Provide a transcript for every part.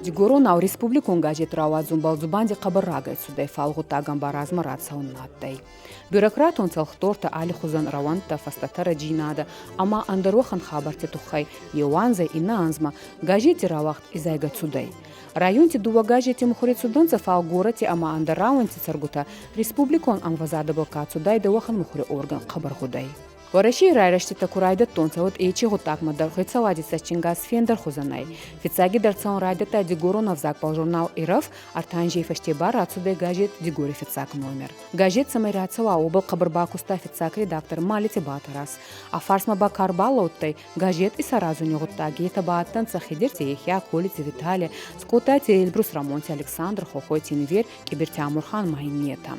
Дигоронау республикон газет рауадзунбӕл дзубанди хъӕбӕр рагӕй цудӕй, фал гъуддагӕн ба размӕ рацӕун на адтӕй. Бюрократон цӕлхдортӕ аллихузӕн рӕуӕнттӕ, фӕстӕтӕрӕджийнадӕ ӕма ӕндӕр уӕхӕн хабӕртти туххӕй еу анзӕй иннӕ анзмӕ газети рауагъд изайгӕ цудӕй. Районти дууӕ газети мухури цудӕнцӕ, фал горӕти ӕма ӕндӕр рауӕнти цӕргутӕ республикон ӕмвӕзадӕбӕл ка цудайдӕ, уӕхӕн мухури орган хъӕбӕр гъудӕй. Уӕрӕсей райрӕзтитӕ ку райдӕдтонцӕ, уӕд ечи гъуддагмӕ дӕр хецауади цӕстингас фендӕрхузӕн ӕй. Фиццагидӕр цӕун райдӕдта дигорон ӕвзагбӕл журнал «Ирӕф», ӕртӕ анзей фӕсте ба рацудӕй газет «Дигори» фиццаг номер. Газет цӕмӕй рацӕуа, уобӕл хъӕбӕр бакуста фиццаг редактор Малити Батӕраз. Ӕ фарсмӕ ба ка рбалӕудтӕй, газет исаразуни гъуддаги, етӕ ба адтӕнцӕ Хидирти Ехйа, Колити Витали, Скъотати Эльбрус, Рамонти Александр, Хохойти Инвер, Къибирти Амурхан ма иннетӕ.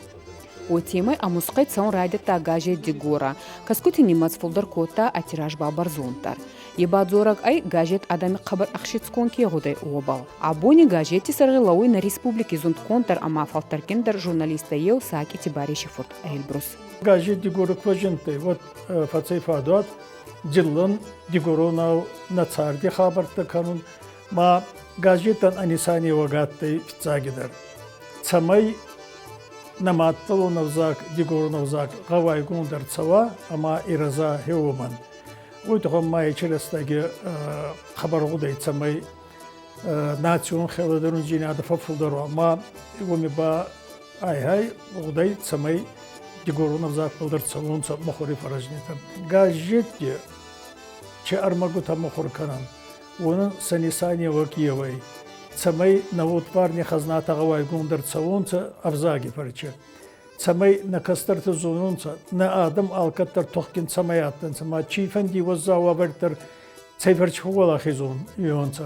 Уотемӕй ӕмусхъӕй цӕун райдӕдта газет «Дигора». Кӕсгути нимӕдз фулдӕр кодта, ӕ тираж ба бӕрзонддӕр. Е ба дзорӕг ӕй, газет адӕми хъӕбӕр ӕхсицгон ке гъудӕй, уобӕл. Абони газети сӕргъи лӕууй нӕ республики зундгонддӕр ӕма фӕлтӕргиндӕр журналисттӕй еу Сакъити Бариси фурт Эльбрус. Газет «Дигора» ку фӕззиндтӕй, уӕд фӕцӕй фадуат дзиллӕн дигоронау нӕ царди хабӕрттӕ кӕнун ма газетӕн ӕ нисанеуӕг адтӕй фиццагидӕр, цӕмӕй нӕ маддӕлон ӕвзаг, дигорон ӕвзаг гъӕуайгонд ӕрцӕуа ӕма ирӕза хеуомӕн. Уой туххӕн ма ечи рӕстӕги хъӕбӕр гъудӕй, цӕмӕй национ хелӕдӕрундзийнадӕ фӕффулдӕр уа. Ма уоми ба ай-гьай гъудӕй, цӕмӕй дигорон ӕвзагбӕл дӕр цӕуонцӕ мухури фӕрӕзнитӕ. Газетти чи ӕрмӕгутӕ мухур кӕнӕн, уонӕн сӕ нисанеуӕг еу ӕй, цӕмӕй нӕ уодварни хӕзнатӕ гъӕуайгонд ӕрцӕуонцӕ ӕвзаги фӕрче, цӕмӕй нӕ кӕстӕртӕ зононцӕ, нӕ адӕм алкӕддӕр тухгин цӕмӕй адтӕнцӕ, ма чийфӕнди уӕззау уавӕртӕ цӕй фӕрчи фӕууӕлахезон уионцӕ,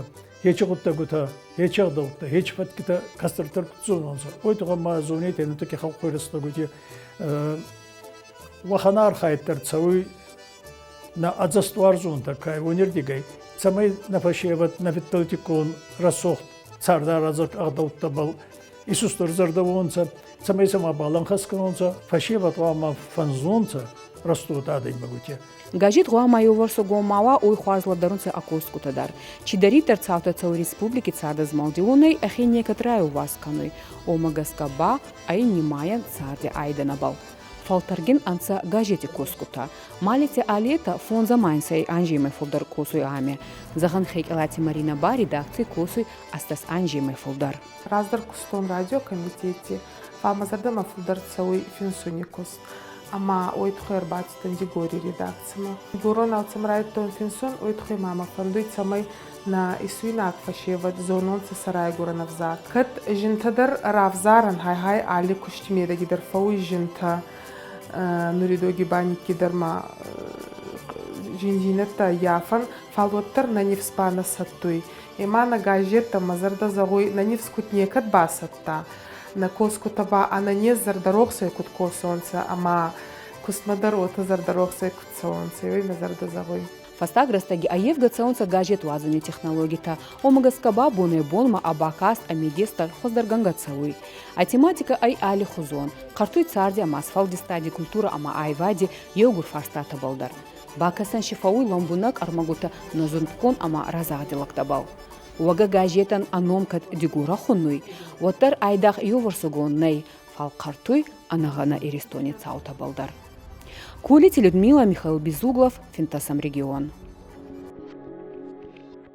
ечи гъуддӕгутӕ, ечи ӕгъдӕуттӕ, ечи фӕткитӕ кӕстӕртӕ зононцӕ. Уой туххӕн ма зонетӕ нутӕкки халкъой рӕстӕгути уӕхӕн архайд дӕр цӕуй нӕ ӕдзӕстуарзонтӕ ка уонирдигӕй, цӕмӕй нӕ фӕсевӕд нӕ фидтӕлтиккон рӕсугъд цардаразӕг ӕгъдӕуттӕбӕл исустурзӕрдӕ уонцӕ, цӕмӕй сӕмӕ балӕнхӕст кӕнонцӕ, фӕсевӕд гъӕуама фӕнзонцӕ рӕстуод адӕймӕгути. Газет гъӕуама еувӕрсугон ма уа, уой хуарз лӕдӕрунцӕ ӕ косгутӕ дӕр. Чидӕриддӕр цаутӕ цӕуй республики цардӕзмӕлди, уонӕй ӕхе некӕд райеуварс кӕнуй. Уомӕ гӕсгӕ ба ӕй нимайӕн царди айдӕнӕбӕл. Фӕлтӕргин ӕнцӕ газети косгутӕ. Малити Алетӕ фондз ӕма инсӕй анземӕй фулдӕр косуй ами. Зӕгъӕн, Хекъилати Маринӕ ба редакций косуй 18 анземӕй фулдӕр. Раздӕр кустон радиокомитети, фал мӕ зӕрдӕмӕ фулдӕр цӕуй финсуни куст. Ӕма уой туххӕй ӕрбацудтӕн Дигори редакцимӕ. Дигорон алцӕмӕ райдӕдтон финсун, уой туххӕй ма мӕ фӕндуй, цӕмӕй нӕ исуйнаг фӕсевӕд зононцӕ сӕ райгурӕн ӕвзаг. Кӕд зинтӕ дӕр равзарӕн, гьай-гьай алли кусти медӕги дӕр фӕууй зинтӕ, нуридоги ба никкидӕр ма зиндзийнӕдтӕ ӕййафӕн, фал уӕддӕр нӕ нифс ба нӕ сӕттуй. Ӕма нӕ газеттӕ мӕ зӕрдӕ зӕгъуй, нӕ нифс куд некӕд басӕтта, нӕ косгутӕ ба ӕнӕнез зӕрдӕрохсӕй куд косонцӕ ӕма кустмӕ дӕр уотӕ зӕрдӕрохсӕй куд цӕуонцӕ, уой мӕ зӕрдӕ зӕгъуй. Фӕстаг рӕстӕги ӕййевгӕ цӕунцӕ газет уадзуни технологитӕ, уомӕ гӕсгӕ ба бонӕй-бонмӕ ӕ бакаст, ӕ медес дӕр хуӕздӕргӕнгӕ цӕуй. Ӕ тематикӕ ӕй аллихузон, хъӕртуй царди ӕма сфӕлдистади, культурӕ ӕма айвади еугур фарстатӕбӕл дӕр. Бакӕсӕн си фӕууй лӕмбунӕг ӕрмӕгутӕ нӕ зундгонд ӕма разагъди лӕгтӕбӕл. Уогӕ газетӕн ӕ ном кӕд Дигорӕ хуннуй, уӕддӕр айдагъ еувӕрсугон нӕй, фал хъӕртуй ӕнӕгъӕнӕ Иристони цаутӕбӕл дӕр. Кулити Людмила, Михаил Безуглов, Финтӕсӕм регион.